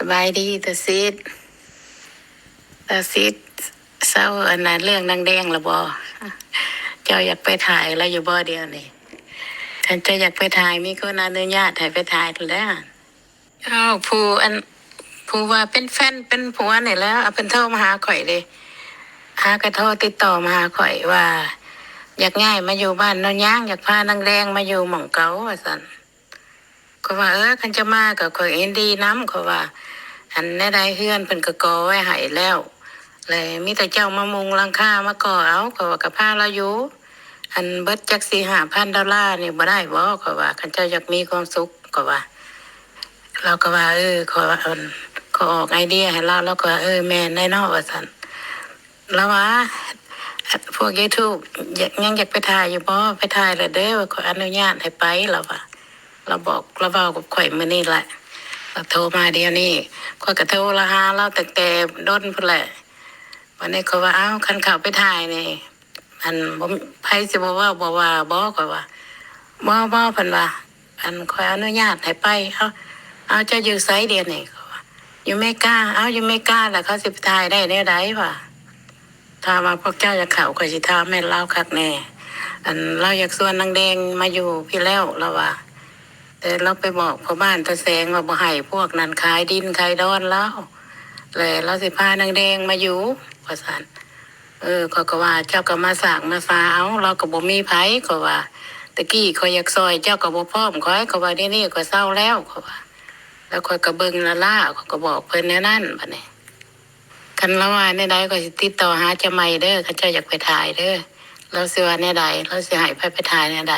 ສະບາຍດີ ຕາສິດ. ຕາສິດ ເຊົາອັນນັ້ນ ເລື່ອງນາງແດງລະບໍ່? ເຈົ້າຢາກໄປຖ່າຍລາວຢູ່ບໍ່ດຽວນີ້? ຄັນເຈົ້າຢາກໄປຖ່າຍ ມີຄົນອະນຸຍາດໃຫ້ໄປຖ່າຍແລ້ວ. ອ້າວ ຜູ້ອັນ ຜູ້ວ່າເປັນແຟນເປັນຜົວນີ້ແຫຼະ ເພິ່ນໂທມາຫາຂ້ອຍເດ້. ຫາກະໂທຕິດຕໍ່ມາຫາຂ້ອຍວ່າ ຢາກຍ້າຍມາຢູ່ບ້ານໂນນຍາງ ຢາກພານາງແດງມາຢູ່ໝ່ອງເກົ່າວ່າຊັ້ນ. ຂ້ອຍວ່າ ເອີ ຄັນຈະມາກໍຂ້ອຍເຫັນດີນຳ ຂ້ອຍວ່າ. ອັນແນວໃດເຮືອນເພິ່ນກໍກໍ່ໄວ້ໃຫ້ແລ້ວ ແລະ ມີແຕ່ເຈົ້າມາມຸງຫຼັງຄາມາກໍ່ເອົາ ຂ້ອຍວ່າ ກໍພາລາວຢູ່. ອັນເບິດຈັກສີ່ຫ້າພັນດອນລານີ້ບໍ່ໄດ້ບໍ? ຂ້ອຍວ່າ ຄັນເຈົ້າຢາກມີຄວາມສຸກ ຂ້ອຍວ່າ. ລາວກໍວ່າ ເອີ ຂ້ອຍວ່າ ອັນ ຂ້ອຍອອກໄອເດຍໃຫ້ລາວ ລາວກໍວ່າ ເອີ ແມ່ນແຫຼະເນາະ ວ່າຊັ້ນ. ລາວວ່າ ພວກຢູທູບ ຍັງ ຍັງຢາກໄປຖ່າຍຢູ່ບໍ່? ໄປຖ່າຍແລ້ວເດີ ຂ້ອຍອະນຸຍາດໃຫ້ໄປ ລາວວ່າ. ລາວບອກ ລາວເວົ້າກັບຂ້ອຍມື້ນີ້ແຫຼະ ລາວໂທມາດຽວນີ້. ຂ້ອຍກໍໂທລະຫາລາວຕັ້ງແຕ່ດົນພຸ້ນແຫຼະ. ບາດນີ້ຂ້ອຍວ່າ ເອົ້າ ຄັນເຂົ້າໄປຖ່າຍນີ້ ອັນ ບໍ່ ໃຜຊິບໍ່ເວົ້າບໍ່ວ່າບໍ? ຂ້ອຍວ່າ ບໍ່ ບໍ່ ເພິ່ນວ່າ ອັນ ຂ້ອຍອະນຸຍາດໃຫ້ໄປ. ເອົາ ເອົາ ເຈົ້າຢູ່ໃສດຽວນີ້? ຂ້ອຍວ່າ ຢູ່ເມກາ. ເອົາ ຢູ່ເມກາແລ້ວເຂົາຊິໄປຖ່າຍໄດ້ແນວໃດວະ? ຖາມວ່າພວກເຈົ້າຢາກເຂົ້າ ຂ້ອຍຊິຖາມໃຫ້ລາວຄັກແນ່. ອັນ ລາວຢາກຊວນນາງແດງມາຢູ່ພີ້ແລ້ວ ລາວວ່າ ແຕ່ລາວໄປບອກພໍ່ບ້ານຕາແສງວ່າບໍ່ໃຫ້ພວກນັ້ນຂາຍດິນຂາຍດອນລາວ ແລະ ລາວຊິພານາງແດງມາຢູ່ ວ່າຊັ້ນ. ເອີ ຂ້ອຍກໍວ່າ ເຈົ້າກໍມາສ້າງມາສາເອົາ ລາວກໍບໍ່ມີໃຜ ຂ້ອຍວ່າ. ແຕ່ກີ້ຂ້ອຍຢາກຊ່ອຍ ເຈົ້າກໍບໍ່ພ້ອມຂ້ອຍ ຂ້ອຍວ່າ. ດຽວນີ້ຂ້ອຍເຊົາແລ້ວ ຂ້ອຍວ່າ ແລ້ວຂ້ອຍກໍເບິ່ງລະລາ ຂ້ອຍກໍບອກເພິ່ນແນວນັ້ນ. ບາດນີ້ ຄັນລາວວ່າແນວໃດ ຂ້ອຍຊິຕິດຕໍ່ຫາເຈົ້າໃໝ່ເດີ ຄັນເຈົ້າຢາກໄປຖ່າຍເດີ. ລາວຊິວ່າແນວໃດ ລາວຊິໃຫ້ໃຜໄປຖ່າຍແນວໃດ?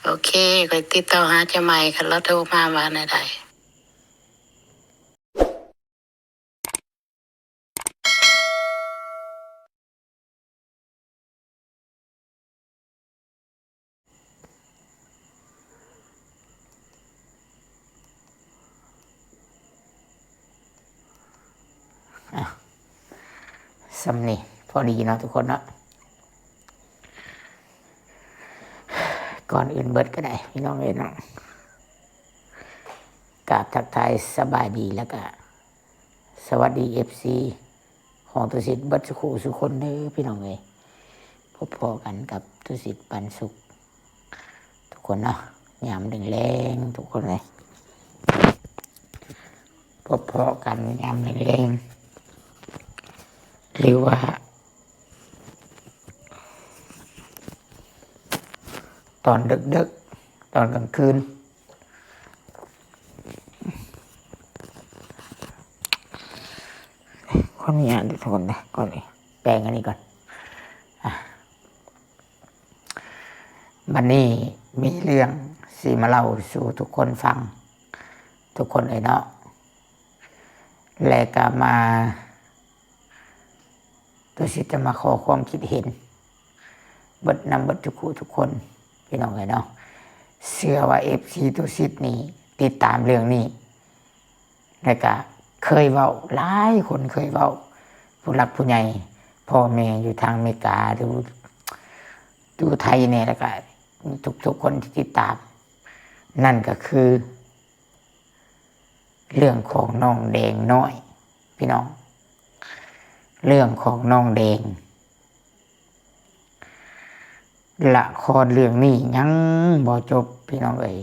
ໂອເຄ ຂ້ອຍຕິດຕໍ່ຫາເຈົ້າໃໝ່ ຄັນລາວໂທມາວ່າແນວໃດ. ອ່ະ ສ່ຳນີ້ພໍດີເນາະທຸກຄົນເນາະ. ກ່ອນອື່ນເບິດກໍໄດ້ ພີ່ນ້ອງເອີຍເນາະ ກາບທັກທາຍສະບາຍດີ ແລ້ວກະສະຫວັດດີ ເອັຟຊີ ຂອງຕຸສິດເບິດສູ່ຄູ່ສູ່ຄົນເດີ ພີ່ນ້ອງເອີຍ. ພົບພໍ້ກັນກັບຕຸສິດປັນສຸກ ທຸກຄົນເນາະ ຍາມແລງໆ ທຸກຄົນເອີຍ. ພົບພໍ້ກັນຍາມແລງໆ ຫຼືວ່າ ຕອນເດິກໆ ຕອນກາງຄືນ. ຂໍອະນຸຍາດທຸກຄົນນະ ກ່ອນນີ້ ແປງອັນນີ້ກ່ອນ. ອ່ະ ບັດນີ້ມີເລື່ອງຊິມາເລົ່າສູ່ທຸກຄົນຟັງ ທຸກຄົນເອີຍເນາະ. ແລະກະມາ ຕຸສິດຈະມາຂໍຄວາມຄິດເຫັນເບິດນຳເບິດທຸກຄູ່ທຸກຄົນ ພີ່ນ້ອງເອີຍເນາະ. ເຊື່ອວ່າ ເອັຟຊີ ຕຸສິດນີ້ຕິດຕາມເລື່ອງນີ້ ແລະກະເຄີຍເວົ້າ ຫຼາຍຄົນເຄີຍເວົ້າ ຜູ້ຫຼັກຜູ້ໃຫຍ່ ພໍ່ແມ່ຢູ່ທາງເມກາ ຫຼື ຢູ່ໄທແດ່ ແລະກະທຸກໆຄົນທີ່ຕິດຕາມ ນັ້ນກະຄື ເລື່ອງຂອງນ້ອງແດງນ້ອຍ ພີ່ນ້ອງ ເລື່ອງຂອງນ້ອງແດງ. ລະຄອນເລື່ອງນີ້ຍັງບໍ່ຈົບ ພີ່ນ້ອງເອີຍ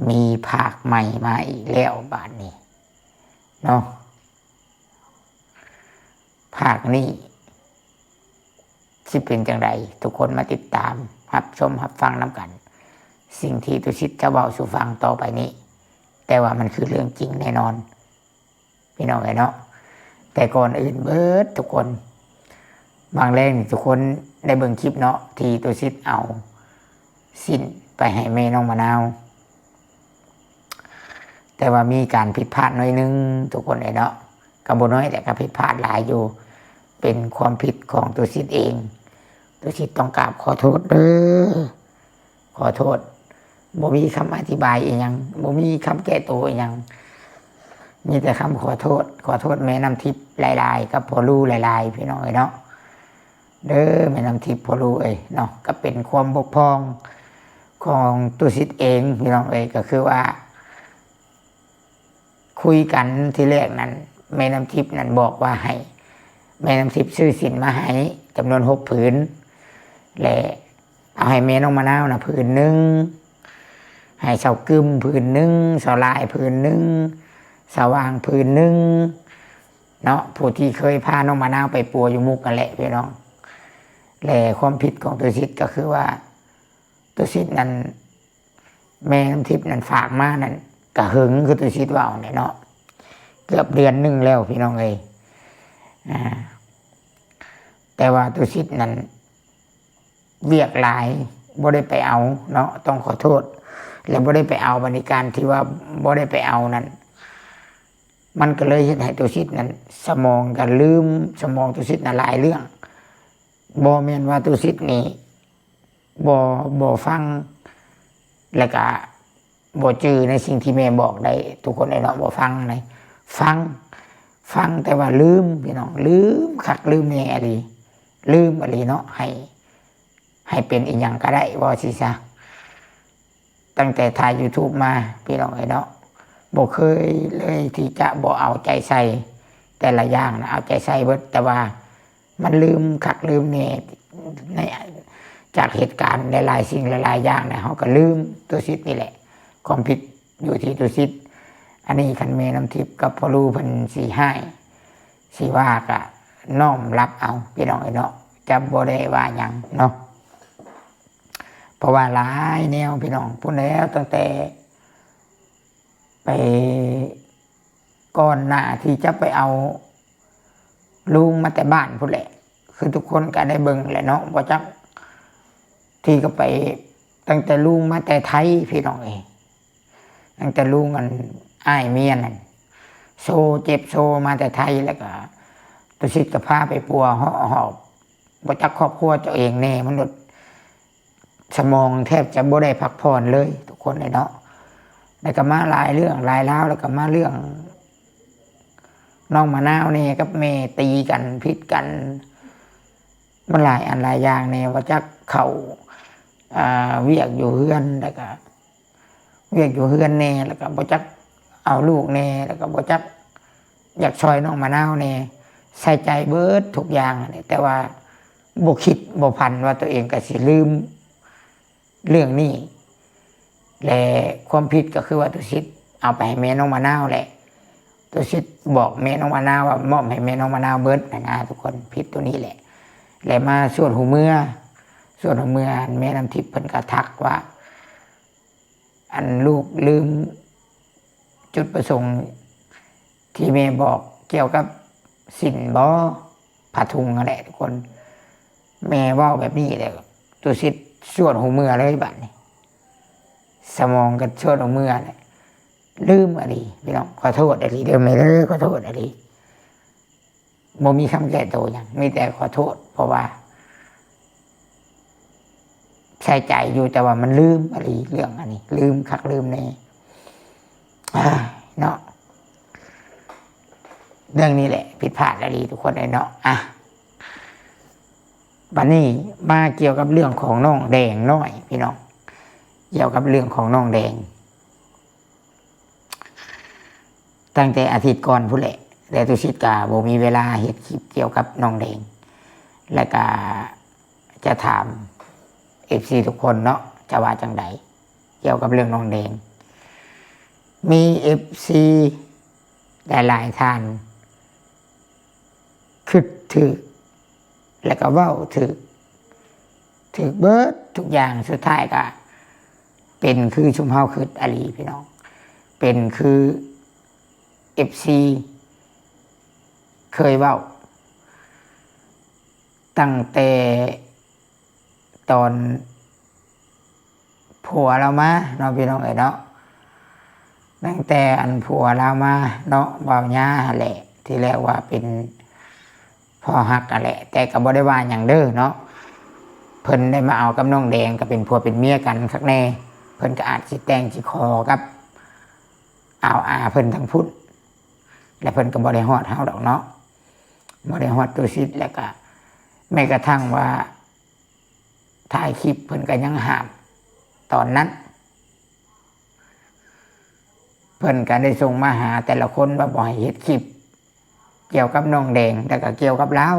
ມີພາກໃໝ່ມາອີກແລ້ວບາດນີ້ເນາະ. ພາກນີ້ຊິເປັນຈັ່ງໃດ ທຸກຄົນມາຕິດຕາມຮັບຊົມຮັບຟັງນຳກັນ ສິ່ງທີ່ຕຸສິດຈະເວົ້າສູ່ຟັງຕໍ່ໄປນີ້ ແຕ່ວ່າມັນຄືເລື່ອງຈິງແນ່ນອນ ພີ່ນ້ອງເອີຍເນາະ. ແຕ່ກ່ອນອື່ນເບິດທຸກຄົນ ບາງແລງນີ້ທຸກຄົນໄດ້ເບິ່ງຄລິບເນາະ ທີ່ຕຸສິດເອົາຊີ້ນໄປໃຫ້ແມ່ນ້ອງມະນາວ ແຕ່ວ່າມີການຜິດພາດໜ້ອຍໜຶ່ງ ທຸກຄົນເອີຍເນາະ ກໍບໍ່ໜ້ອຍແຫຼະ ກໍຜິດພາດຫຼາຍຢູ່ ເປັນຄວາມຜິດຂອງຕຸສິດເອງ. ຕຸສິດຕ້ອງກາບຂໍໂທດເດີ ຂໍໂທດ ບໍ່ມີຄຳອະທິບາຍອີ່ຫຍັງ ບໍ່ມີຄຳແກ້ໂຕອີ່ຫຍັງ ມີແຕ່ຄຳຂໍໂທດ. ຂໍໂທດແມ່ນ້ຳທິບຫຼາຍໆ ກັບພໍ່ລູຫຼາຍໆ ພີ່ນ້ອງເອີຍເນາະ ເດີ ແມ່ນ້ຳທິບ ພໍ່ລູເອີຍເນາະ. ກໍເປັນຄວາມບົກຜ່ອງຂອງຕຸສິດເອງ ພີ່ນ້ອງເອີຍ ກໍຄືວ່າ ຄຸຍກັນທີແລກນັ້ນ ແມ່ນ້ຳທິບນັ້ນບອກວ່າໃຫ້ແມ່ນ້ຳທິບຊື້ສິນມາໃຫ້ຈຳນວນຫົກຜືນ ແລະ ເອົາໃຫ້ແມ່ນ້ອງມະນາວນະຜືນໜຶ່ງ, ໃຫ້ສາວກຶມຜືນໜຶ່ງ, ສາວຫຼາຍຜືນໜຶ່ງ, ສາວຫວ່າງຜືນໜຶ່ງເນາະ, ຜູ້ທີ່ເຄີຍພານ້ອງມະນາວໄປປົວຢູ່ມຸກນັ້ນແຫຼະພີ່ນ້ອງ. ແລະ ຄວາມຜິດຂອງຕຸສິດກໍຄືວ່າ ຕຸສິດນັ້ນ ແມ່ນ້ຳທິບນັ້ນຝາກມານັ້ນກະເຫິງ ຄືຕຸສິດເວົ້ານີ້ເນາະ, ເກືອບເດືອນໜຶ່ງແລ້ວພີ່ນ້ອງເອີຍ. ອາ ແຕ່ວ່າຕຸສິດນັ້ນວຽກຫຼາຍ ບໍ່ໄດ້ໄປເອົາເນາະ, ຕ້ອງຂໍໂທດ ແລະ ບໍ່ໄດ້ໄປເອົາ. ບັດນີ້ການທີ່ວ່າບໍ່ໄດ້ໄປເອົານັ້ນ ມັນກໍເລີຍເຮັດໃຫ້ຕຸສິດນັ້ນ ສະໝອງກໍລືມ, ສະໝອງຕຸສິດນັ້ນຫຼາຍເລື່ອງ. ບໍ່ແມ່ນວ່າຕຸສິດນີ້ ບໍ່ ບໍ່ຟັງ ແລ້ວກະບໍ່ຈື່ໃນສິ່ງທີ່ແມ່ບອກໄດ້ ທຸກຄົນເອີຍເນາະ. ບໍ່ຟັງໃດ ຟັງ ຟັງແຕ່ວ່າລືມ ພີ່ນ້ອງ, ລືມຄັກລືມແນ່ອີ່ຫຼີ ລືມອີ່ຫຼີເນາະ. ໃຫ້ ໃຫ້ເປັນອີ່ຫຍັງກໍໄດ້ ເວົ້າຊີ້ຊະ. ຕັ້ງແຕ່ຖ່າຍ YouTube ມາ ພີ່ນ້ອງເອີຍເນາະ, ບໍ່ເຄີຍເລີຍທີ່ຈະບໍ່ເອົາໃຈໃສ່ ແຕ່ລະຢ່າງນະ ເອົາໃຈໃສ່ເບິດ, ແຕ່ວ່າມັນລືມຄັກລືມແນ່ ໃນ ຈາກເຫດການຫຼາຍໆສິ່ງຫຼາຍໆຢ່າງນະ ເຮົາກໍລືມ. ຕຸສິດນີ້ແຫຼະ ຄວາມຜິດຢູ່ທີ່ຕຸສິດ. ອັນນີ້ຄັນແມ່ນ້ຳທິບກັບພໍ່ລູເພິ່ນຊິຮ້າຍ ຊິວ່າກະນ້ອມຮັບເອົາ ພີ່ນ້ອງເອີຍເນາະ, ຈະບໍ່ໄດ້ວ່າຫຍັງເນາະ. ເພາະວ່າຫຼາຍແນວ ພີ່ນ້ອງ, ພຸ້ນແລ້ວ ຕັ້ງແຕ່ໄປ ກ່ອນໜ້າທີ່ຈະໄປເອົາລຸງມາແຕ່ບ້ານພຸ້ນແຫຼະ, ຄືທຸກຄົນກໍໄດ້ເບິ່ງແຫຼະເນາະ, ບໍ່ຈັກ ທີ່ກໍໄປ ຕັ້ງແຕ່ລຸງມາແຕ່ໄທ ພີ່ນ້ອງເອີຍ, ຕັ້ງແຕ່ລຸງ ອັນ ອ້າຍເມຍນັ້ນ ໂຊເຈັບໂຊມາແຕ່ໄທ, ແລ້ວກໍຕຸສິດກໍພາໄປປົວເຫາະຫອບ ບໍ່ຈັກຄອບຄົວຕົວເອງແນ່, ມັນໂດດ ສະໝອງແທບຈະບໍ່ໄດ້ພັກຜ່ອນເລີຍ ທຸກຄົນເອີຍເນາະ. ແລ້ວກໍມາຫຼາຍເລື່ອງຫຼາຍລາວ, ແລ້ວກໍມາເລື່ອງນ້ອງມະນາວແນ່ກັບແມ່ຕີກັນ ຜິດກັນ, ມັນຫຼາຍອັນຫຼາຍຢ່າງແນ່, ວ່າຈັກເຂົ້າ ອ່າ ວຽກຢູ່ເຮືອນ ແລ້ວກໍ ວຽກຢູ່ເຮືອນແດ່ ແລ້ວກໍບໍ່ຈັກເອົາລູກແດ່ ແລ້ວກໍບໍ່ຈັກຢາກຊ່ອຍນ້ອງມະນາວແດ່, ໃສ່ໃຈເບິດທຸກຢ່າງແຫຼະ, ແຕ່ວ່າບໍ່ຄິດບໍ່ຝັນວ່າຕົວເອງກໍຊິລືມເລື່ອງນີ້. ແລະ ຄວາມຜິດກໍຄືວ່າຕຸສິດເອົາໄປໃຫ້ແມ່ນ້ອງມະນາວແຫຼະ, ຕຸສິດບອກແມ່ນ້ອງມະນາວວ່າມອບໃຫ້ແມ່ນ້ອງມະນາວເບິດຫັ້ນນະ ທຸກຄົນ, ຜິດຕົວນີ້ແຫຼະ. ແລະ ມາຊວນຫູເມືອ, ຊວນຫູເມືອ ແມ່ນ້ຳທິບເພິ່ນກໍທັກວ່າ ອັນລູກລືມຈຸດປະສົງທີ່ແມ່ບອກກ່ຽວກັບສິນບໍ່ ຜ້າທຸງຫັ້ນແຫຼະທຸກຄົນ. ແມ່ເວົ້າແບບນີ້ແລ້ວ ຕຸສິດຊວນຫູເມືອເລີຍບາດນີ້, ສະໝອງກໍຊວນຫູເມືອແຫຼະ, ລືມອີ່ຫຼີພີ່ນ້ອງ. ຂໍໂທດອີ່ຫຼີເດີແມ່ເດີ, ຂໍໂທດອີ່ຫຼີ. ບໍ່ມີຄຳແກ້ໂຕຫຍັງ, ມີແຕ່ຂໍໂທດ ເພາະວ່າໃສ່ໃຈຢູ່, ແຕ່ວ່າມັນລືມອີ່ຫຼີເລື່ອງອັນນີ້, ລືມຄັກລືມແນ່ ເນາະ. ເລື່ອງນີ້ແຫຼະຜິດພາດອີ່ຫຼີທຸກຄົນເອີຍເນາະ. ອ່ະ ບັດນີ້ມາກ່ຽວກັບເລື່ອງຂອງນ້ອງແດງນ້ອຍ ພີ່ນ້ອງ, ກ່ຽວກັບເລື່ອງຂອງນ້ອງແດງ. ຕັ້ງແຕ່ອາທິດກ່ອນພຸ້ນແຫຼະ ແລະ ຕຸສິດກະບໍ່ມີເວລາເຮັດຄລິບກ່ຽວກັບນ້ອງແດງ ແລະ ກະຈະຖາມເອັຟຊີທຸກຄົນເນາະ ຈະວ່າຈັ່ງໃດກ່ຽວກັບເລື່ອງນ້ອງແດງ. ມີເອັຟຊີຫຼາຍໆທ່ານ ຄິດຖືກ ແລ້ວກໍເວົ້າຖືກ ຖືກເບິດທຸກຢ່າງ, ສຸດທ້າຍກໍເປັນຄືຊຸມເຮົາຄິດອີ່ຫຼີພີ່ນ້ອງ, ເປັນຄືເອັຟຊີເຄີຍເວົ້າ ຕັ້ງແຕ່ຕອນ ຜົວລາວມາເນາະ ພີ່ນ້ອງເອີຍເນາະ, ຕັ້ງແຕ່ອັນຜົວລາວມາເນາະ ບ່າວຍາຫັ້ນແຫຼະ, ທີ່ແລກວ່າເປັນພໍ່ຮັກຫັ້ນແຫຼະ ແຕ່ກໍບໍ່ໄດ້ວ່າຫຍັງເດີເນາະ. ເພິ່ນໄດ້ມາເອົາກັບນ້ອງແດງ ກໍເປັນຜົວເປັນເມຍກັນຄັກແນ່, ເພິ່ນກໍອາດຊິແຕ່ງຊິຂໍກັບອາວອາເພິ່ນທາງພຸ້ນ ແລະ ເພິ່ນກໍບໍ່ໄດ້ຮອດເຮົາດອກເນາະ, ບໍ່ໄດ້ຮອດຕຸສິດ. ແລ້ວກໍແມ້ກະທັ່ງວ່າ ຖ່າຍຄລິບເພິ່ນກໍຍັງຫ້າມຕອນນັ້ນ, ເພິ່ນກໍໄດ້ສົ່ງມາຫາແຕ່ລະຄົນວ່າບໍ່ໃຫ້ເຮັດຄລິບກ່ຽວກັບນ້ອງແດງ ແລ້ວກໍກ່ຽວກັບລາວ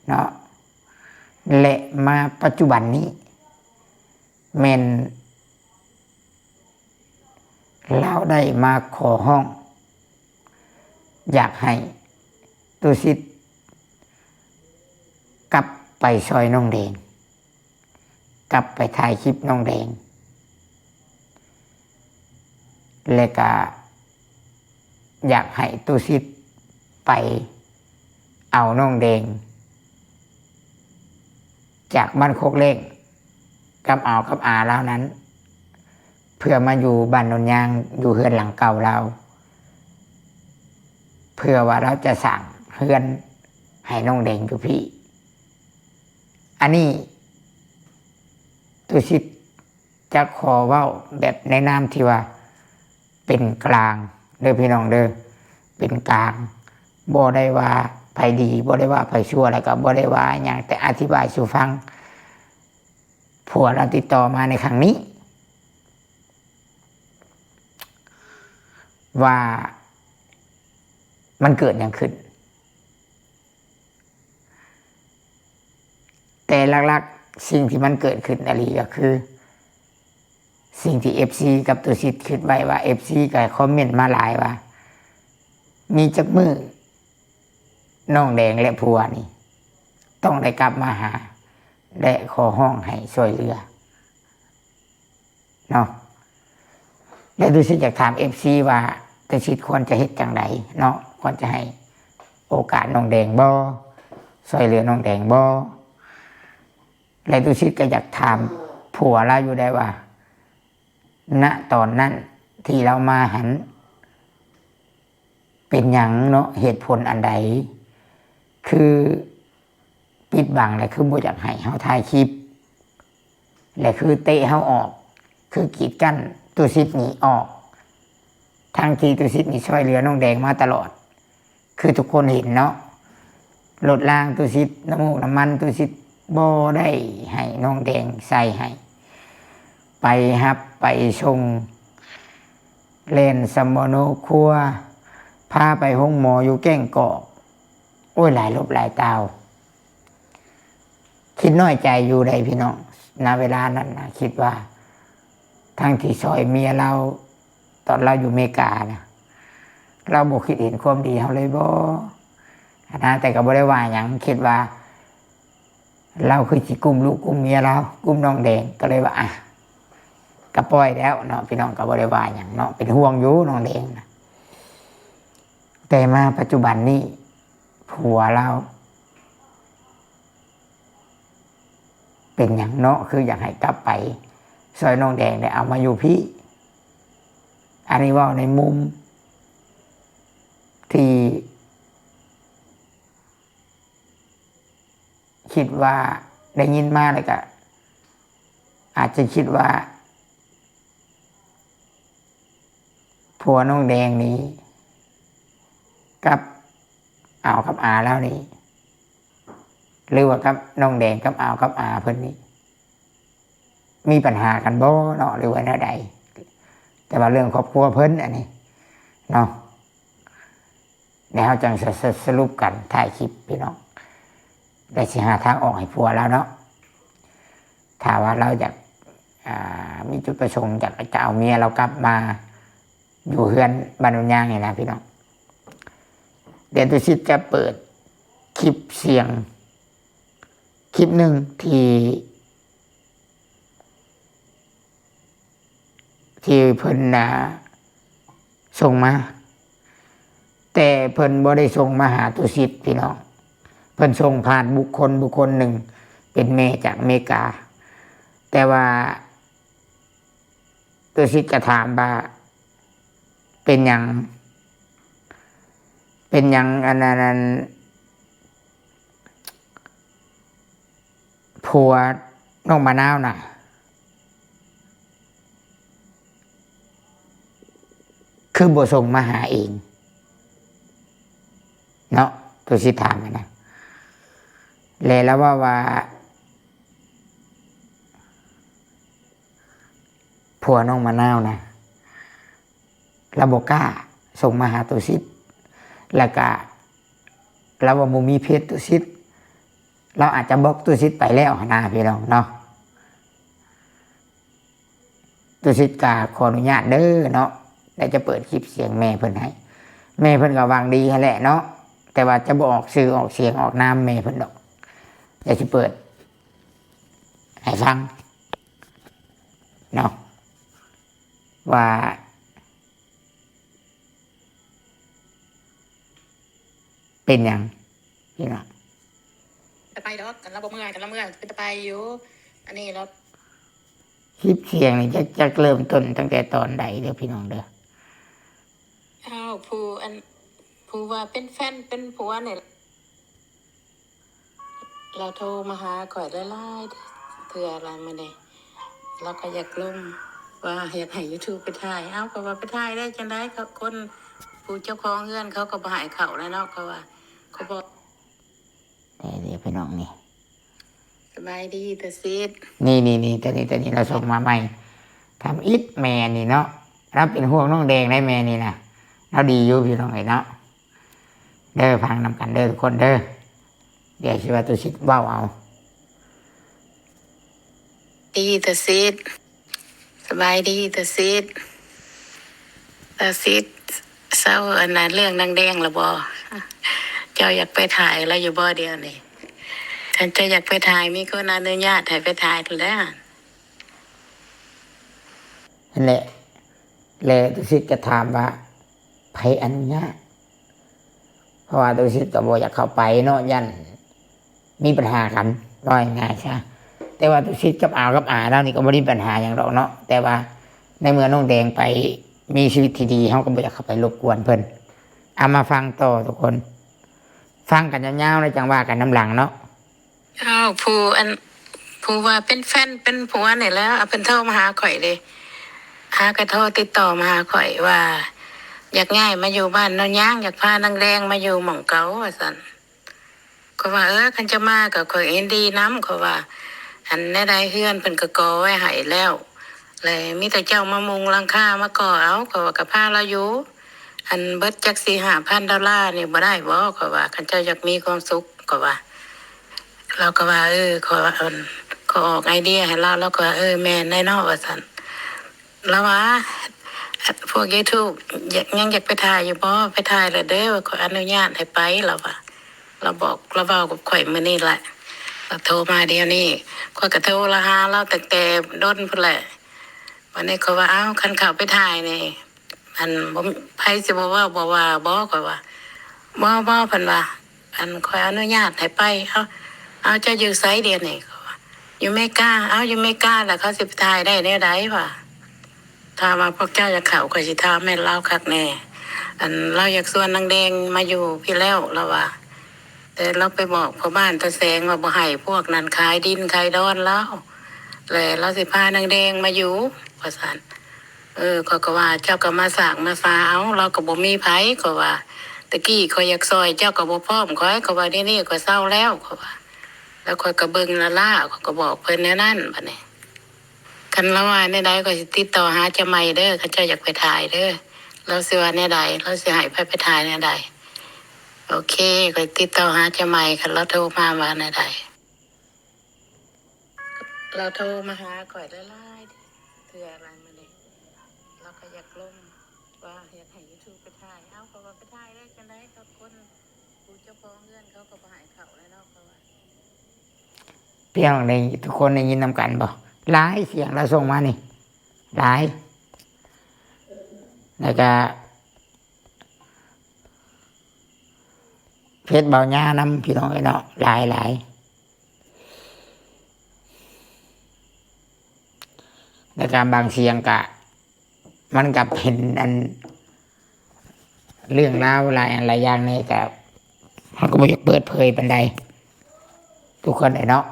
ເນາະ ແລະ ມາປັດຈຸບັນນີ້ແມ່ນລາວໄດ້ມາຂໍຮ້ອງ ຢາກໃຫ້ຕຸສິດກັບໄປຊ່ອຍນ້ອງແດງ ກັບໄປຖ່າຍຄລິບນ້ອງແດງ ແລະກະຢາກໃຫ້ຕຸສິດໄປເອົານ້ອງແດງຈາກບ້ານໂຄກເລ້ງ ກັບອາວກັບອາລາວນັ້ນ ເພື່ອມາຢູ່ບ້ານໂນນຍາງ ຢູ່ເຮືອນຫຼັງເກົ່າລາວ ເພື່ອວ່າລາວຈະສ້າງເຮືອນໃຫ້ນ້ອງແດງຢູ່ພີ້. ອັນນີ້ຕຸສິດຈະຂໍເວົ້າແບບໃນນາມທີ່ວ່າເປັນກາງເດີພີ່ນ້ອງເດີ ເປັນກາງ ບໍ່ໄດ້ວ່າໃຜດີ ບໍ່ໄດ້ວ່າໃຜຊົ່ວ ແລ້ວກໍບໍ່ໄດ້ວ່າຫຍັງ ແຕ່ອະທິບາຍສູ່ຟັງ ຜົວລາວຕິດຕໍ່ມາໃນຄັ້ງນີ້ ວ່າມັນເກີດຫຍັງຂຶ້ນ ແຕ່ຫຼັກໆ ສິ່ງທີ່ມັນເກີດຂຶ້ນອີ່ຫຼີກໍຄື ສິ່ງທີ່ເອັຟຊີກັບຕຸສິດຄິດໄວ້ວ່າ ເອັຟຊີກໍຄອມເມັນມາຫຼາຍວ່າ ມີຈັກມື້ນ້ອງແດງ ແລະ ຜົວນີ້ຕ້ອງໄດ້ກັບມາຫາ ແລະ ຂໍຮ້ອງໃຫ້ຊ່ວຍເຫຼືອ ເນາະ ແລະ ຕຸສິດຢາກຖາມເອັຟຊີວ່າ ຕຸສິດຄວນຈະເຮັດຈັ່ງໃດເນາະ ຄວນຈະໃຫ້ໂອກາດນ້ອງແດງບໍ່ ຊ່ວຍເຫຼືອນ້ອງແດງບໍ່ ແລະ ຕຸສິດກໍຢາກຖາມຜົວລາວຢູ່ໄດ້ວ່າ ນະຕອນນັ້ນທີ່ລາວມາຫັ້ນ ເປັນຫຍັງເນາະ ເຫດຜົນອັນໃດ ຄືປິດບັງ ແລະ ຄືບໍ່ຢາກໃຫ້ເຮົາຖ່າຍຄລິບ ແລະ ຄືເຕະເຮົາອອກ ຄືກີດກັ້ນຕຸສິດນີ້ອອກ ທັງທີ່ຕຸສິດນີ້ຊ່ວຍເຫຼືອນ້ອງແດງມາຕະຫຼອດ ຄືທຸກຄົນເຫັນເນາະ ລົດລາງຕຸສິດ ນ້ຳມູກນ້ຳມັນຕຸສິດ ບໍ່ໄດ້ໃຫ້ນ້ອງແດງໃສ່ໃຫ້ ໄປຮັບໄປສົ່ງ ແລ່ນສຳມະໂນຄົວ ພາໄປໂຮງໝໍຢູ່ແກ້ງກອກ ໂອ້ຍ ຫຼາຍລົບຫຼາຍຕ່າວ ຄິດນ້ອຍໃຈຢູ່ໃດ໋ພີ່ນ້ອງ ນະເວລານັ້ນນະ ຄິດວ່າ ທັງທີ່ຊ່ອຍເມຍລາວ ຕອນລາວຢູ່ເມການະ ລາວບໍ່ຄິດເຫັນຄວາມດີເຮົາເລີຍບໍ ນະ ແຕ່ກໍບໍ່ໄດ້ວ່າຫຍັງ ຄິດວ່າ ລາວຄືຊິກຸ້ມລູກກຸ້ມເມຍລາວ ກຸ້ມນ້ອງແດງ ກໍເລີຍວ່າ ອ່ະ ກໍປ່ອຍແລ້ວເນາະ ພີ່ນ້ອງ ກໍບໍ່ໄດ້ວ່າຫຍັງເນາະ ເປັນຫ່ວງຢູ່ນ້ອງແດງນະ ແຕ່ມາປັດຈຸບັນນີ້ ຜົວລາວເປັນຫຍັງເນາະ ຄືຢາກໃຫ້ກັບໄປຊ່ອຍນ້ອງແດງ ແລະ ເອົາມາຢູ່ພີ້ ອັນນີ້ເວົ້າໃນມຸມທີ່ ຄິດວ່າໄດ້ຍິນມາແລ້ວກະອາດຈະຄິດວ່າຜົວນ້ອງແດງນີ້ກັບອາວກັບອາລາວນີ້ ຫຼືວ່າກັບນ້ອງແດງກັບອາວກັບອາເພິ່ນນີ້ ມີບັນຫາກັນບໍ່ເນາະ ຫຼືວ່າແນວໃດ ແຕ່ວ່າເລື່ອງຄອບຄົວເພິ່ນອັນນີ້ເນາະ ແລ້ວເຮົາຈັ່ງສະ ສະ ສະຫຼຸບກັນທ້າຍຄລິບພີ່ນ້ອງ ແລ້ວຊິຫາທາງອອກໃຫ້ຜົວລາວເນາະ ຖ້າວ່າລາວຢາກ ອ່າ ມີຈຸດປະສົງຢາກຈະເອົາເມຍລາວກັບມາຢູ່ເຮືອນບ້ານໂນນຍາງນີ້ນະພີ່ນ້ອງ ດຽວຕຸສິດຈະເປີດຄລິບສຽງຄລິບໜຶ່ງທີ່ ທີ່ເພິ່ນນະສົ່ງມາ ແຕ່ເພິ່ນບໍ່ໄດ້ສົ່ງມາຫາຕຸສິດພີ່ນ້ອງ ເພິ່ນສົ່ງຜ່ານບຸກຄົນບຸກຄົນໜຶ່ງ ເປັນແມ່ຈາກອາເມລິກາ ແຕ່ວ່າຕຸສິດກໍຖາມວ່າ ເປັນຫຍັງ ເປັນຫຍັງອັນນັ້ນ ອັນ ຜົວນ້ອງມະນາວນະ ຄືບໍ່ສົ່ງມາຫາເອງເນາະ ຕຸສິດຖາມນະ ແລະລາວເວົ້າວ່າ ຜົວນ້ອງມະນາວນະ ລາວບໍ່ກ້າສົ່ງມາຫາຕຸສິດ ແລ້ວກະລາວວ່າບໍ່ມີເພຈຕຸສິດ ລາວອາດຈະບລັອກຕຸສິດໄປແລ້ວຫັ້ນນະ ພີ່ນ້ອງເນາະ. ຕຸສິດກະຂໍອະນຸຍາດເດີເນາະ ແລ້ວຈະເປີດຄລິບສຽງແມ່ເພິ່ນໃຫ້. ແມ່ເພິ່ນກະຫວັງດີຫັ້ນແຫຼະເນາະ ແຕ່ວ່າຈະບໍ່ອອກຊື່ອອກສຽງອອກນາມແມ່ເພິ່ນດອກ. ດຽວຊິເປີດໃຫ້ຟັງເນາະ ວ່າເປັນຫຍັງພີ່ນ້ອງ. ຈະໄປດອກ ຄັນລາວບໍ່ເມືອ ຄັນລາວເມືອເປັນຕາໄປຢູ່. ອັນນີ້ລາວ ຄລິບສຽງນີ້ຈັກ ຈັກເລີ່ມຕົ້ນຕັ້ງແຕ່ຕອນໃດເດີພີ່ນ້ອງເດີ. ອ້າວ ຜູ້ອັນ ຜູ້ວ່າເປັນແຟນເປັນຜົວນີ້ ລາວໂທມາຫາຂ້ອຍຫຼາຍໆເທື່ອລະມື້ນີ້ ລາວກໍຢາກລົມ ວ່າຢາກໃຫ້ຢູທູບໄປຖ່າຍ. ເອົ້າ ຂ້ອຍວ່າໄປຖ່າຍໄດ້ຈັ່ງໃດ ຄົນ ຜູ້ເຈົ້າຂອງເຮືອນເຂົາກໍບໍ່ໃຫ້ເຂົ້າແລ້ວເນາະ ເຂົາວ່າ ເຂົາບອກ. ເອີ ພີ່ນ້ອງນີ້ ສະບາຍດີຕາສິດ. ນີ້ໆໆ ໂຕນີ້ ໂຕນີ້ລາວສົ່ງມາໃໝ່ ທຳອິດແມ່ນີ້ເນາະ ລາວເປັນຫ່ວງນ້ອງແດງໄດ໋ແມ່ນີ້ນະ. ລາວດີຢູ່ພີ່ນ້ອງເອີຍເນາະ ເດີ ຟັງນຳກັນເດີທຸກຄົນເດີ. ດຽວຊິວ່າຕຸສິດເວົ້າເອົາ. ດີຕາສິດ ສະບາຍດີຕາສິດ. ຕາສິດ ເຊົາອັນນັ້ນເລື່ອງນາງແດງລະບໍ່? ເຈົ້າຢາກໄປຖ່າຍລາວຢູ່ບໍ່ດຽວນີ້? ຄັນເຈົ້າຢາກໄປຖ່າຍ ມີຄົນອະນຸຍາດໃຫ້ໄປຖ່າຍແລ້ວ. ຫັ້ນແຫຼະ ແລະຕຸສິດກໍຖາມວ່າ ໃຜອະນຸຍາດ? ເພາະວ່າຕຸສິດກໍບໍ່ຢາກເຂົ້າໄປເນາະ ຢ້ານມີບັນຫາກັນ ເວົ້າງ່າຍໆຊະ. ແຕ່ວ່າຕຸສິດກັບອາວກັບອາລາວນີ້ກໍບໍ່ໄດ້ມີບັນຫາຫຍັງດອກເນາະ ແຕ່ວ່າໃນເມື່ອນ້ອງແດງໄປມີຊີວິດທີ່ດີ ເຮົາກໍບໍ່ຢາກເຂົ້າໄປລົບກວນເພິ່ນ. ເອົາ ມາຟັງຕໍ່ທຸກຄົນ ຟັງກັນຍາວໆ ແລ້ວຈັ່ງວ່າກັນນຳຫຼັງເນາະ. ອ້າວ ຜູ້ອັນ ຜູ້ວ່າເປັນແຟນເປັນຜົວນີ້ແຫຼະ ເພິ່ນໂທມາຫາຂ້ອຍເດ້ ຫາກະໂທຕິດຕໍ່ມາຫາຂ້ອຍວ່າ ຢາກຍ້າຍມາຢູ່ບ້ານໂນນຍາງ ຢາກພານາງແດງມາຢູ່ໝ່ອງເກົ່າວ່າຊັ້ນ. ຂ້ອຍວ່າ ເອີ ຄັນຈະມາກໍຂ້ອຍເຫັນດີນຳ ຂ້ອຍວ່າ ອັນແນວໃດເຮືອນເພິ່ນກໍກໍ່ໄວ້ໃຫ້ແລ້ວ ແລະມີແຕ່ເຈົ້າມາມຸງຫຼັງຄາມາກໍ່ເອົາ ຂ້ອຍວ່າ ກໍພາລາວຢູ່ ອັນເບິດຈັກສີ່ຫ້າພັນດອລລານີ້ບໍ່ໄດ້ບໍ່? ຂ້ອຍວ່າ ຄັນເຈົ້າຢາກມີຄວາມສຸກ ຂ້ອຍວ່າ. ລາວກໍວ່າ ເອີ ຂ້ອຍວ່າ ອັນ ຂ້ອຍອອກໄອເດຍໃຫ້ລາວ ລາວກໍວ່າ ເອີ ແມ່ນແຫຼະເນາະ ວ່າຊັ້ນ. ລາວວ່າ ພວກຢູທູບ ຍັງ ຍັງຢາກໄປຖ່າຍຢູ່ບໍ່? ໄປຖ່າຍແລ້ວເດີ ຂ້ອຍອະນຸຍາດໃຫ້ໄປ ລາວວ່າ. ລາວບອກ ລາວເວົ້າກັບຂ້ອຍມື້ນີ້ແຫຼະ ລາວໂທມາດຽວນີ້ ຂ້ອຍກໍໂທລະຫາລາວຕັ້ງແຕ່ດົນພຸ້ນແຫຼະ. ບາດນີ້ຂ້ອຍວ່າ ເອົ້າ ຄັນເຂົ້າໄປຖ່າຍນີ້ ອັນ ບໍ່ ໃຜຊິບໍ່ເວົ້າບໍ່ວ່າບໍ່? ຂ້ອຍວ່າ ບໍ່ ບໍ່ ເພິ່ນວ່າ ອັນ ຂ້ອຍອະນຸຍາດໃຫ້ໄປ. ເອົ້າ ເອົາ ເຈົ້າຢູ່ໃສດຽວນີ້? ຂ້ອຍວ່າ ຢູ່ເມກາ. ເອົ້າ ຢູ່ເມກາ ແລ້ວເຂົາຊິໄປຖ່າຍໄດ້ແນວໃດ? ວ່າ ຖ້າວ່າພວກເຈົ້າຢາກເຂົ້າ ຂ້ອຍຊິຖາມແມ່ນລາວຄັກແນ່. ອັນ ລາວຢາກຊວນນາງແດງມາຢູ່ພີ້ແລ້ວ ລາວວ່າ ແຕ່ລາວໄປບອກພໍ່ບ້ານຕາແສງວ່າບໍ່ໃຫ້ພວກນັ້ນຂາຍດິນຂາຍດອນລາວ ແລະລາວຊິພານາງແດງມາຢູ່ ວ່າຊັ້ນ. ເອີ ຂ້ອຍກໍວ່າ ເຈົ້າກໍມາສາກມາສາເອົາ ລາວກໍບໍ່ມີໃຜ ຂ້ອຍວ່າ. ຕະກີ້ຂ້ອຍຢາກຊ່ອຍ ເຈົ້າກໍບໍ່ພ້ອມຂ້ອຍ ຂ້ອຍວ່າ. ດຽວນີ້ຂ້ອຍເຊົາແລ້ວ ຂ້ອຍວ່າ ແລ້ວຂ້ອຍກໍເບິ່ງລ້າໆ ຂ້ອຍກໍບອກເພິ່ນແນວນັ້ນ. ບາດນີ້ ຄັນລາວວ່າແນວໃດ ຂ້ອຍຊິຕິດຕໍ່ຫາເຈົ້າໃໝ່ເດີ ຄັນເຈົ້າຢາກໄປຖ່າຍເດີ. ລາວຊິວ່າແນວໃດ ລາວຊິໃຫ້ໃຜໄປຖ່າຍແນວໃດ? ໂອເຄ ຂ້ອຍຕິດຕໍ່ຫາເຈົ້າໃໝ່ ຄັນລາວໂທມາວ່າແນວໃດ. ລາວໂທມາຫາຂ້ອຍຫຼາຍໆເທື່ອລະມື້ນີ້ ລາວກໍຢາກລົມ ວ່າຢາກໃຫ້ຢູທູບໄປຖ່າຍ. ເອົ້າ ເຂົາວ່າໄປຖ່າຍໄດ້ຈັ່ງໃດ ເຂົາຄົນ ຜູ້ເຈົ້າຂອງເຮືອນເຂົາກໍບໍ່ໃຫ້ເຂົ້າແລ້ວເນາະ ເຂົາວ່າ. ພີ່ນ້ອງໄດ້ ທຸກຄົນໄດ້ຍິນນຳກັນບໍ່? ຫຼາຍ ສຽງລາວສົ່ງມານີ້ຫຼາຍ ແລ້ວກະເຟສບ່າວຍ່ານຳ ພີ່ນ້ອງເອີຍເນາະ ຫຼາຍໆ ແລ້ວກະບາງສຽງກະ ມັນກໍເປັນອັນ ເລື່ອງລາວຫຼາຍອັນຫຼາຍຢ່າງນີ້ ກໍເຮົາກໍບໍ່ຢາກເປີດເຜີຍປານໃດ ທຸກຄົນເອີຍເນາະ.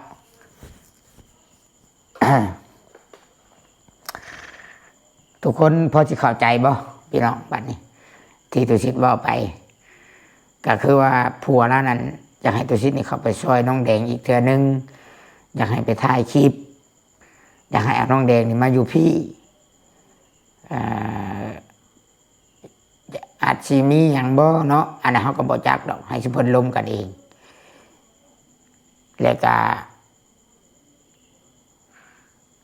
ທຸກຄົນພໍຊິເຂົ້າໃຈບໍ່ ພີ່ນ້ອງ? ບັດນີ້ທີ່ຕຸສິດເວົ້າໄປ ກໍຄືວ່າຜົວລາວນັ້ນຢາກໃຫ້ຕຸສິດນີ້ເຂົ້າໄປຊ່ອຍນ້ອງແດງອີກເທື່ອໜຶ່ງ ຢາກໃຫ້ໄປຖ່າຍຄລິບ ຢາກໃຫ້ເອົານ້ອງແດງນີ້ມາຢູ່ພີ້ ເອີ ເອີ ອາດຊິມີຫຍັງບໍ່ເນາະ ອັນນັ້ນເຮົາກໍບໍ່ຈັກດອກ ໃຫ້ຊຸມເພິ່ນລົມກັນເອງ. ແລ້ວກໍ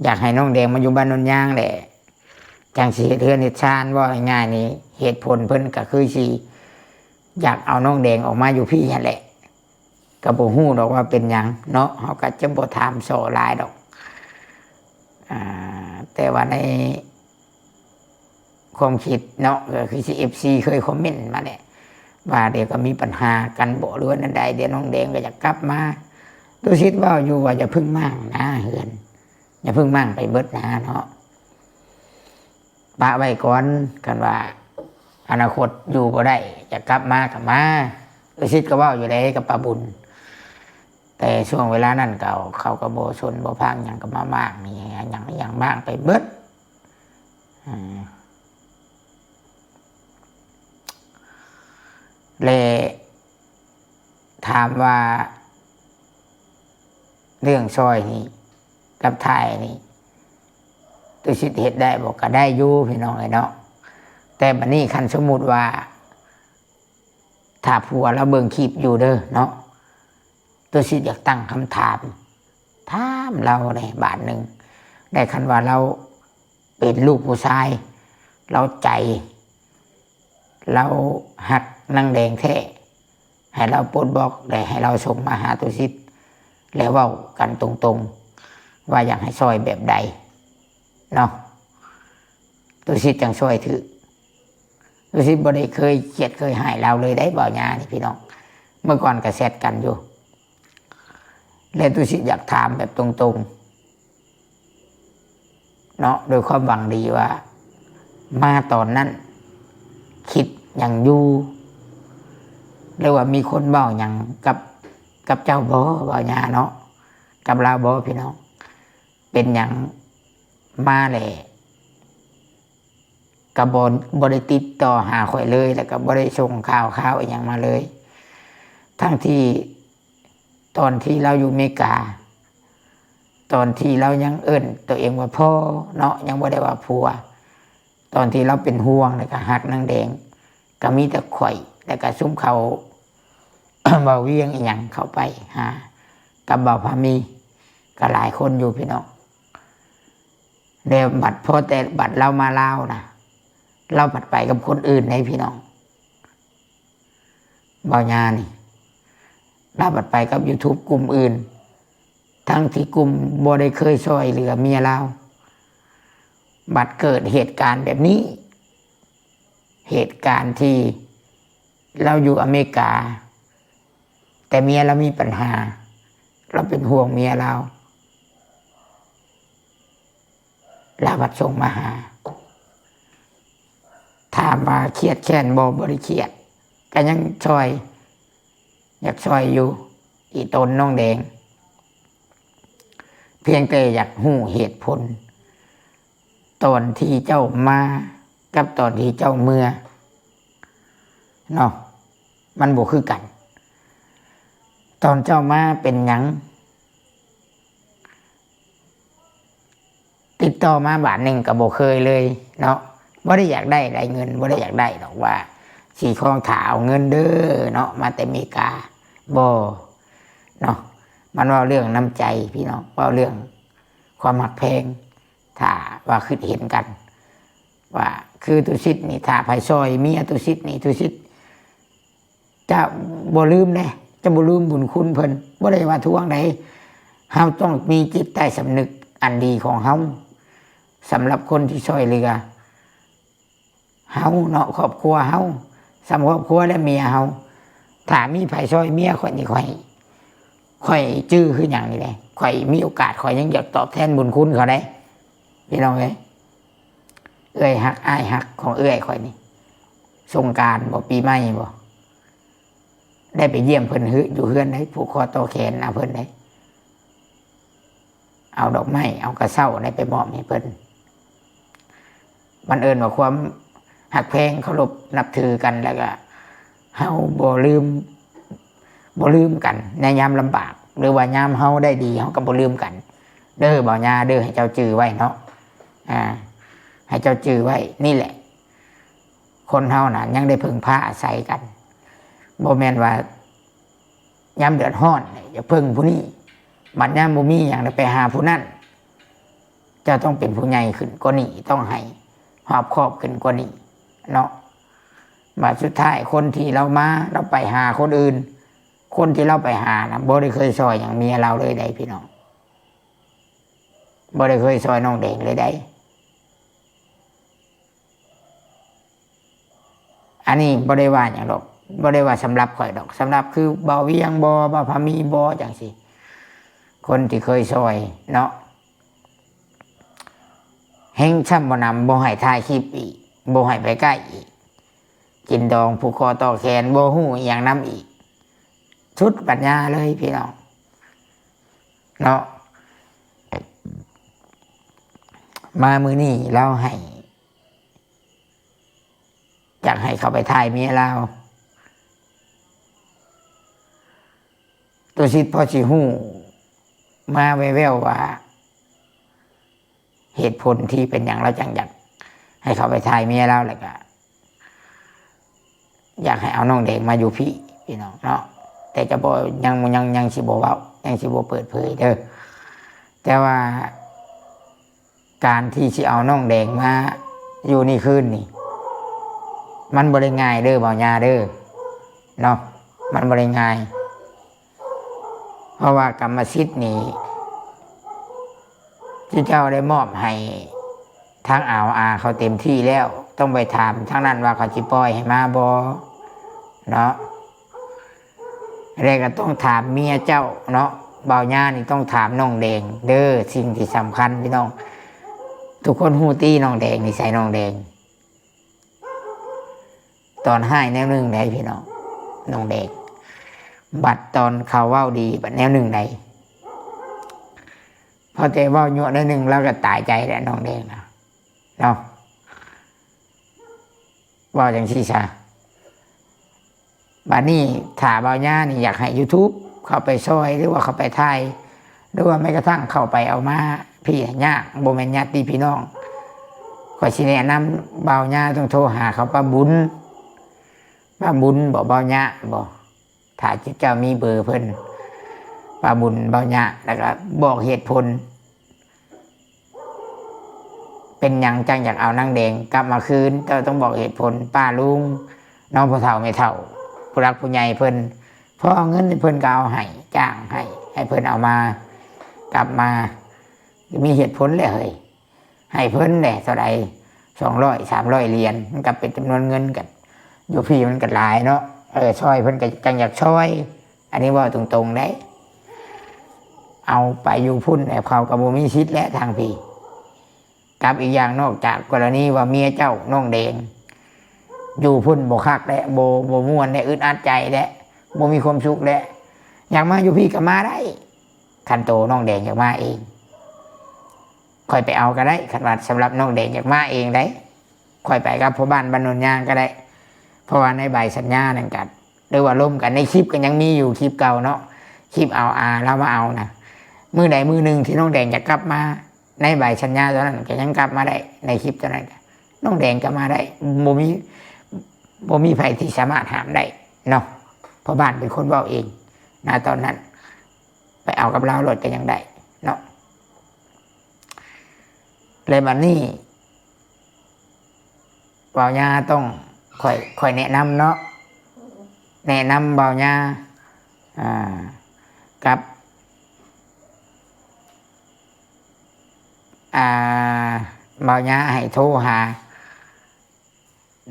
ຢາກໃຫ້ນ້ອງແດງມາຢູ່ບ້ານໂນນຍາງແຫຼະ ຈັ່ງຊິເຮັດເຮືອນເຮັດຊານ. ເວົ້າງ່າຍໆນີ້ ເຫດຜົນເພິ່ນກໍຄືຊິຢາກເອົານ້ອງແດງອອກມາຢູ່ພີ້ຫັ້ນແຫຼະ. ກໍບໍ່ຮູ້ດອກວ່າເປັນຫຍັງເນາະ ເຮົາກໍຈະບໍ່ຖາມສໍ້ຫຼາຍດອກ. ອາ ແຕ່ວ່າໃນ ຄວາມຄິດເນາະ ກໍຄືຊິ ເອັຟຊີ ເຄີຍຄອມເມັນມາແຫຼະ ວ່າດຽວກໍມີປັນຫາກັນບໍ ຫຼືວ່າແນວໃດ ດຽວນ້ອງແດງກໍຢາກກັບມາ. ຕຸສິດເວົ້າຢູ່ວ່າຢ່າເພິ່ງມ້າງນະເຮືອນ ຢ່າເພິ່ງມ້າງໄປເບິດນະເນາະ ປະໄວ້ກ່ອນ. ຄັນວ່າອະນາຄົດຢູ່ບໍ່ໄດ້ ຢາກກັບມາກໍມາ. ຕຸສິດກໍເວົ້າຢູ່ເດ້ກັບປ້າບຸນ ແຕ່ຊ່ວງເວລານັ້ນກໍ ເຂົາກໍບໍ່ສົນບໍ່ຟັງຫຍັງ ກໍມາມ້າງນີ້ຫຍັງຫຍັງມ້າງໄປເບິດ. ອາ ແລະ ຖາມວ່າເລື່ອງຊ່ອຍນີ້ກັບຖ່າຍນີ້ ຕຸສິດເຮັດໄດ້ບໍ່? ກໍໄດ້ຢູ່ພີ່ນ້ອງເອີຍເນາະ. ແຕ່ບັດນີ້ຄັນສົມມຸດວ່າ ຖ້າຜົວລາວເບິ່ງຄລິບຢູ່ເດີເນາະ ຕຸສິດຢາກຕັ້ງຄຳຖາມ ຖາມລາວແດ່ບາດໜຶ່ງ ແລະ ຄັນວ່າລາວເປັນລູກຜູ້ຊາຍ ລາວໃຈ ລາວຮັກນາງແດງແທ້ ໃຫ້ລາວປົດບລັອກ ແລະ ໃຫ້ລາວສົ່ງມາຫາຕຸສິດ ແລະ ເວົ້າກັນຕົງໆ ວ່າຢາກໃຫ້ຊ່ອຍແບບໃດເນາະ ຕຸສິດຈັ່ງຊ່ອຍຖືກ. ຕຸສິດບໍ່ໄດ້ເຄີຍຄຽດເຄີຍຮ້າຍລາວເລີຍໄດ໋ ບ່າວຍານີ້ພີ່ນ້ອງ ເມື່ອກ່ອນກໍແຊັດກັນຢູ່ ແລະ ຕຸສິດຢາກຖາມແບບຕົງໆເນາະ ໂດຍຄວາມຫວັງດີວ່າ ມາຕອນນັ້ນຄິດຫຍັງຢູ່ ຫຼືວ່າມີຄົນເວົ້າຫຍັງກັບ ກັບເຈົ້າບໍ່ ບ່າວຍາເນາະ ກັບລາວບໍ່ພີ່ນ້ອງ? ເປັນຫຍັງມາແລ້ວ ກໍບໍ່ ບໍ່ໄດ້ຕິດຕໍ່ຫາຂ້ອຍເລີຍ ແລ້ວກໍບໍ່ໄດ້ສົ່ງຂ່າວຄາວອີ່ຫຍັງມາເລີຍ ທັງທີ່ຕອນທີ່ລາວຢູ່ເມກາ ຕອນທີ່ລາວຍັງເອີ້ນຕົວເອງວ່າພໍ່ເນາະ ຍັງບໍ່ໄດ້ວ່າຜົວ ຕອນທີ່ລາວເປັນຫ່ວງ ແລ້ວກໍຮັກນາງແດງ ກໍມີແຕ່ຂ້ອຍ ແລ້ວກໍຊຸມເຂົາ ເວົ້າວຽງອີ່ຫຍັງເຂົ້າໄປຫາ ກັບບ່າວພາມີ ກໍຫຼາຍຄົນຢູ່ພີ່ນ້ອງ. ແລ້ວບັດພໍແຕ່ບັດລາວມາລາວນະ ລາວພັດໄປກັບຄົນອື່ນໃດ໋ພີ່ນ້ອງ ບ່າວຍານີ້ ລາວພັດໄປກັບ YouTube ກຸ່ມອື່ນ ທັງທີ່ກຸ່ມບໍ່ໄດ້ເຄີຍຊ່ອຍເຫຼືອເມຍລາວ ບັດເກີດເຫດການແບບນີ້ ເຫດການທີ່ລາວຢູ່ອາເມລິກາ ແຕ່ເມຍລາວມີບັນຫາ ລາວເປັນຫ່ວງເມຍລາວ ລາວພັດສົ່ງມາຫາ. ຖາມວ່າຄຽດແຄ້ນບໍ່? ບໍ່ໄດ້ຄຽດ ກໍຍັງຊ່ອຍ ຢາກຊ່ອຍຢູ່ ອີ່ຕົນນ້ອງແດງ ພຽງແຕ່ຢາກຮູ້ເຫດຜົນ ຕອນທີ່ເຈົ້າມາກັບຕອນທີ່ເຈົ້າເມືອເນາະ ມັນບໍ່ຄືກັນ. ຕອນເຈົ້າມາເປັນຫຍັງ ຕິດຕໍ່ມາບາດໜຶ່ງກໍບໍ່ເຄີຍເລີຍເນາະ. ບໍ່ໄດ້ຢາກໄດ້ ໄດ້ເງິນ ບໍ່ໄດ້ຢາກໄດ້ດອກວ່າຊິຄອງຖ້າເອົາເງິນເດີເນາະ ມາແຕ່ເມກາ ບໍ່ເນາະ. ມັນເວົ້າເລື່ອງນ້ຳໃຈພີ່ນ້ອງ ເວົ້າເລື່ອງຄວາມຮັກແພງ. ຖ້າວ່າຄິດເຫັນກັນວ່າ ຄືຕຸສິດນີ້ ຖ້າໃຜຊ່ອຍເມຍຕຸສິດນີ້ ຕຸສິດຈະບໍ່ລືມເດ້ ຈະບໍ່ລືມບຸນຄຸນເພິ່ນ ບໍ່ໄດ້ວ່າທວງໃດ. ເຮົາຕ້ອງມີຈິດໃຕ້ສຳນຶກອັນດີຂອງເຮົາ ສຳລັບຄົນທີ່ຊ່ອຍເຫຼືອ ເຮົາເນາະ ຄອບຄົວເຮົາ ສ່ຳຄອບຄົວ ແລະ ເມຍເຮົາ. ຖ້າມີໃຜຊ່ອຍເມຍຂ້ອຍນີ້ ຂ້ອຍ ຂ້ອຍຈື່ຄືຫຍັງນີ້ເດ້. ຂ້ອຍມີໂອກາດ ຂ້ອຍຍັງຢາກຕອບແທນບຸນຄຸນເຂົາໄດ໋ ພີ່ນ້ອງເອີຍ. ເອື້ອຍຮັກ ອ້າຍຮັກຂອງເອື້ອຍຂ້ອຍນີ້ ສົງການບໍ່ ປີໃໝ່ບໍ່ ໄດ້ໄປຢ້ຽມເພິ່ນ ຢູ່ເຮືອນໄດ໋ ຜູກຄໍຕໍ່ແຂນນຳເພິ່ນໄດ໋. ເອົາດອກໄມ້ ເອົາກະເຊົ້າໄດ້ໄປມອບໃຫ້ເພິ່ນ. ມັນເອີ້ນວ່າຄວາມຮັກແພງ ເຄົາລົບນັບຖືກັນ ແລ້ວກະເຮົາບໍ່ລືມ ບໍ່ລືມກັນໃນຍາມລຳບາກ ຫຼືວ່າຍາມເຮົາໄດ້ດີ ເຮົາກໍບໍ່ລືມກັນເດີ ບ່າວຍາເດີ. ໃຫ້ເຈົ້າຈື່ໄວ້ເນາະ ອາ ໃຫ້ເຈົ້າຈື່ໄວ້. ນີ້ແຫຼະ ຄົນເຮົານະຍັງໄດ້ເພິ່ງພາອາໄສກັນ, ບໍ່ແມ່ນວ່າຍາມເດືອດຮ້ອນຢາກເພິ່ງຜູ້ນີ້, ບັດຍາມບໍ່ມີຫຍັງໄດ້ໄປຫາຜູ້ນັ້ນ. ເຈົ້າຕ້ອງເປັນຜູ້ໃຫຍ່ຂຶ້ນກວ່ານີ້, ຕ້ອງໃຫ້ຮອບຄອບຂຶ້ນກວ່ານີ້ເນາະ. ບາດສຸດທ້າຍຄົນທີ່ລາວມາ, ລາວໄປຫາຄົນອື່ນ, ຄົນທີ່ລາວໄປຫານະ ບໍ່ໄດ້ເຄີຍຊ່ອຍຫຍັງເມຍລາວເລີຍໃດ໋ພີ່ນ້ອງ, ບໍ່ໄດ້ເຄີຍຊ່ອຍນ້ອງແດງເລີຍໃດ໋. ອັນນີ້ບໍ່ໄດ້ວ່າຫຍັງດອກ, ບໍ່ໄດ້ວ່າສຳລັບຂ້ອຍດອກ, ສຳລັບຄືບ່າວວຽງບໍ, ບ່າວພາມີບໍ ຈັ່ງຊີ້, ຄົນທີ່ເຄີຍຊ່ອຍເນາະ. ແຮງຊ້ຳບໍ່ໜຳ ບໍ່ໃຫ້ຖ່າຍຄລິບອີກ, ບໍ່ໃຫ້ໄປໃກ້ອີກ, ກິນດອງຜູກຄໍຕໍ່ແຂນ, ບໍ່ຮູ້ອີ່ຫຍັງນຳອີກ, ສຸດປັນຍາເລີຍພີ່ນ້ອງເນາະ. ມາມື້ນີ້ລາວໃຫ້ ຢາກໃຫ້ເຂົາໄປຖ່າຍເມຍລາວ. ຕຸສິດພໍຊິຮູ້ມາແວ່ວໆວ່າ ເຫດຜົນທີ່ເປັນຫຍັງລາວຈັ່ງຢາກໃຫ້ເຂົາໄປຖ່າຍເມຍລາວ, ແລ້ວກະຢາກໃຫ້ເອົານ້ອງແດງມາຢູ່ພີ້ ພີ່ນ້ອງເນາະ. ແຕ່ຈະບໍ່ ຍັງ ຍັງ ຍັງຊິບໍ່ເວົ້າ, ຍັງຊິບໍ່ເປີດເຜີຍເດີ້. ແຕ່ວ່າ ການທີ່ຊິເອົານ້ອງແດງມາຢູ່ນີ້ຄືນນີ້ ມັນບໍ່ໄດ້ງ່າຍເດີ້ ບ່າວຍ່າເດີ້ເນາະ, ມັນບໍ່ໄດ້ງ່າຍ. ເພາະວ່າກຳມະສິດນີ້ ທີ່ເຈົ້າໄດ້ມອບໃຫ້ທາງອາວອາເຂົາເຕັມທີ່ແລ້ວ, ຕ້ອງໄປຖາມທາງນັ້ນວ່າເຂົາຊິປ່ອຍໃຫ້ມາບໍ່ເນາະ. ແລ້ວກໍຕ້ອງຖາມເມຍເຈົ້າເນາະ, ບ່າວຍ່ານີ້ຕ້ອງຖາມນ້ອງແດງເດີ້, ສິ່ງທີ່ສຳຄັນພີ່ນ້ອງ. ທຸກຄົນຮູ້ຕິ ນ້ອງແດງ, ນິໄສນ້ອງແດງ. ຕອນຮ້າຍແນວໜຶ່ງໃດ໋ພີ່ນ້ອງ, ນ້ອງແດງ, ບັດຕອນເຂົາເວົ້າດີບັດແນວໜຶ່ງໃດ໋. ພໍແຕ່ເວົ້າຍົວະໜ້ອຍໜຶ່ງ ລາວກໍຕາຍໃຈແລ້ວ ນ້ອງແດງນະເນາະ. ເວົ້າຈັ່ງຊີ້ຊະ. ບາດນີ້ຖ້າບ່າວຍ່ານີ້ຢາກໃຫ້ຢູທູບເຂົ້າໄປຊ່ອຍ ຫຼືວ່າເຂົ້າໄປຖ່າຍ ຫຼືວ່າແມ້ກະທັ່ງເຂົ້າໄປເອົາມາພີ້ຍາກ, ບໍ່ແມ່ນຍາດຕິພີ່ນ້ອງ. ຂ້ອຍຊິແນະນຳ ບ່າວຍ່າຕ້ອງໂທຫາເຂົາ ປ້າບຸນ, ປ້າບຸນບໍ ບ່າວຍ່າບໍ? ຖ້າເຈົ້າມີເບີເພິ່ນ ປ້າບຸນ ບ່າວຍ່າ, ແລ້ວກໍບອກເຫດຜົນ ເປັນຫຍັງຈັ່ງຢາກເອົານາງແດງກັບມາຄືນ? ເຈົ້າຕ້ອງບອກເຫດຜົນ ປ້າລຸງ ນ້ອງ ພໍ່ເຖົ້າແມ່ເຖົ້າ ຜູ້ຫຼັກຜູ້ໃຫຍ່ເພິ່ນ. ພໍເອົາເງິນໃຫ້ເພິ່ນກໍເອົາໃຫ້, ຈ້າງໃຫ້, ໃຫ້ເພິ່ນເອົາມາ, ກັບມາ, ມີເຫດຜົນແຫຼະເຮີ້ຍ. ໃຫ້ເພິ່ນແຫຼະເທົ່າໃດ ສອງຮ້ອຍ ສາມຮ້ອຍຫຼຽນ, ມັນກໍເປັນຈຳນວນເງິນກັນ, ຢູ່ພີ້ມັນກໍຫຼາຍເນາະ. ເອີ ຊ່ອຍເພິ່ນກໍຈັ່ງຢາກຊ່ອຍ. ອັນນີ້ເວົ້າຕົງໆເດ້. ເອົາໄປຢູ່ພຸ້ນແລ້ວ ເຂົາກໍບໍ່ມີສິດແຫຼະທາງພີ້. ກັບອີກຢ່າງ ນອກຈາກກໍລະນີວ່າເມຍເຈົ້າ ນ້ອງແດງ ຢູ່ພຸ້ນບໍ່ຄັກແຫຼະ, ບໍ່ ບໍ່ມ່ວນແຫຼະ, ອຶດອັດໃຈແຫຼະ, ບໍ່ມີຄວາມສຸກແຫຼະ, ຢາກມາຢູ່ພີ້ກໍມາໄດ້. ຄັນໂຕນ້ອງແດງຢາກມາເອງ ຂ້ອຍໄປເອົາກໍໄດ້, ຄັນວ່າສຳລັບນ້ອງແດງຢາກມາເອງໄດ້. ຂ້ອຍໄປກັບພໍ່ບ້ານບ້ານໂນນຍາງກໍໄດ້, ເພາະວ່າໃນໃບສັນຍານັ້ນກໍ ຫຼືວ່າລົມກັນໃນຄລິບກໍຍັງມີຢູ່, ຄລິບເກົ່າເນາະ, ຄລິບເອົາອາລາວມາເອົານະ. ມື້ໃດມື້ໜຶ່ງທີ່ນ້ອງແດງຈະກັບມາ, ໃນໃບສັນຍາຕົວນັ້ນກໍຍັງກັບມາໄດ້, ໃນຄລິບຕົວນັ້ນກໍ ນ້ອງແດງກໍມາໄດ້, ບໍ່ມີ ບໍ່ມີໃຜທີ່ສາມາດຫ້າມໄດ້ເນາະ, ພໍ່ບ້ານເປັນຄົນເວົ້າເອງ ນະຕອນນັ້ນ. ໄປເອົາກັບລາວໂລດກໍຍັງໄດ້ເນາະ. ແລະບັດນີ້ບ່າວຍ່າຕ້ອງ ຂ້ອຍ ຂ້ອຍແນະນຳເນາະ, ແນະນຳບ່າວຍ່າ ອ່າ ກັບ ອ່າ ບ່າວຍ່າໃຫ້ໂທຫາ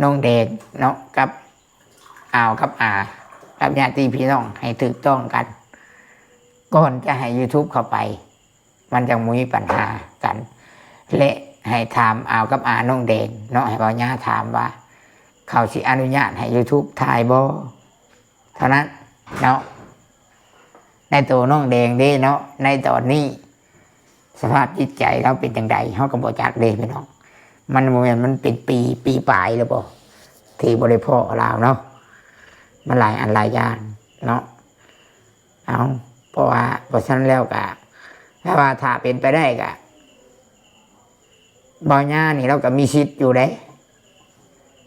ນ້ອງແດງເນາະ ກັບອາວກັບອາ ກັບຍາດຕິພີ່ນ້ອງໃຫ້ຖືກຕ້ອງກັນ ກ່ອນຈະໃຫ້ຢູທູບເຂົ້າໄປ, ມັນຈັ່ງບໍ່ມີບັນຫາກັນ. ແລະໃຫ້ຖາມອາວກັບອານ້ອງແດງເນາະ, ໃຫ້ບ່າວຍ່າຖາມວ່າ ເຂົາຊິອະນຸຍາດໃຫ້ຢູທູບຖ່າຍບໍ່? ເທົ່ານັ້ນເນາະ. ໃນໂຕນ້ອງແດງເດ້ເນາະ, ໃນຕອນນີ້ສະພາບຈິດໃຈລາວເປັນຈັ່ງໃດ ເຮົາກໍບໍ່ຈັກເດ້ພີ່ນ້ອງ. ມັນບໍ່ແມ່ນ ມັນເປັນປີ ປີປາຍແລ້ວບໍ່ ທີ່ບໍ່ໄດ້ພໍ້ລາວເນາະ, ມັນຫຼາຍອັນຫຼາຍຢ່າງເນາະ. ເອົາ ເພາະວ່າ ເພາະສະນັ້ນແລ້ວກະ ຖ້າວ່າ ຖ້າເປັນໄປໄດ້ກະ ບ່າວຍ່ານີ້ລາວກໍມີສິດຢູ່ເດ້,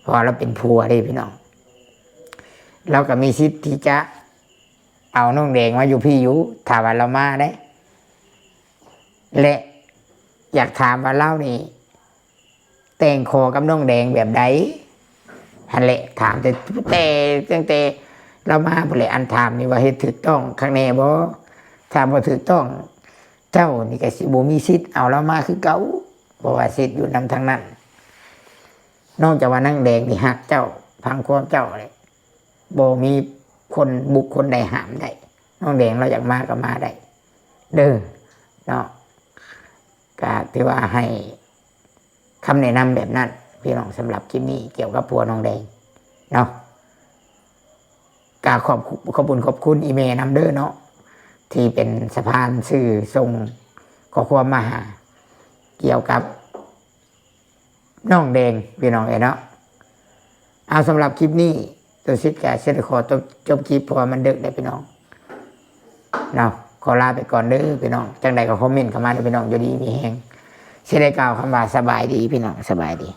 ເພາະວ່າລາວເປັນຜົວເດ້ພີ່ນ້ອງ. ລາວກໍມີສິດທີ່ຈະເອົານ້ອງແດງມາຢູ່ພີ້ຢູ່ ຖ້າວ່າລາວມາເດ້. ແລະ ຢາກຖາມວ່າລາວນີ້ແຕ່ງຂໍກັບນ້ອງແດງແບບໃດ? ຫັ້ນແຫຼະ ຖາມແຕ່ ແຕ່ ຕັ້ງແຕ່ລາວມາພຸ້ນແຫຼະ. ອັນຖາມນີ້ວ່າເຮັດຖືກຕ້ອງຄັກແນ່ບໍ່? ຖ້າບໍ່ຖືກຕ້ອງ ເຈົ້ານີ້ກໍຊິບໍ່ມີສິດເອົາລາວມາຄືເກົ່າ ເພາະວ່າສິດຢູ່ນຳທາງນັ້ນ. ນອກຈາກວ່ານາງແດງນີ້ຮັກເຈົ້າ ຟັງຄວາມເຈົ້າແຫຼະ ບໍ່ມີຄົນບຸກຄົນໃດຫ້າມໄດ້. ນ້ອງແດງລາວຢາກມາກໍມາໄດ້ເດີເນາະ. ກໍຖືວ່າໃຫ້ຄຳແນະນຳແບບນັ້ນພີ່ນ້ອງ ສຳລັບຄລິບນີ້ກ່ຽວກັບຜົວນ້ອງແດງເນາະ. ກໍຂອບ ຂອບຄຸນ ຂອບຄຸນອີ່ແມ່ນຳເດີເນາະ ທີ່ເປັນສະພານສື່ສົ່ງຂໍ້ຄວາມມາຫາ ກ່ຽວກັບນ້ອງແດງພີ່ນ້ອງເອີຍເນາະ. ເອົາ ສຳລັບຄລິບນີ້ ຕຸສິດກໍຊິໄດ້ຂໍຈົບ ຈົບຄລິບ ເພາະວ່າມັນເດິກແລ້ວພີ່ນ້ອງເນາະ. ຂໍລາໄປກ່ອນເດີພີ່ນ້ອງ. ຈັ່ງໃດກໍຄອມເມັນເຂົ້າມາເດີພີ່ນ້ອງ. ຢູ່ດີມີແຮງ. ຊິໄດ້ກ່າວຄຳວ່າສະບາຍດີພີ່ນ້ອງ ສະບາຍດີ.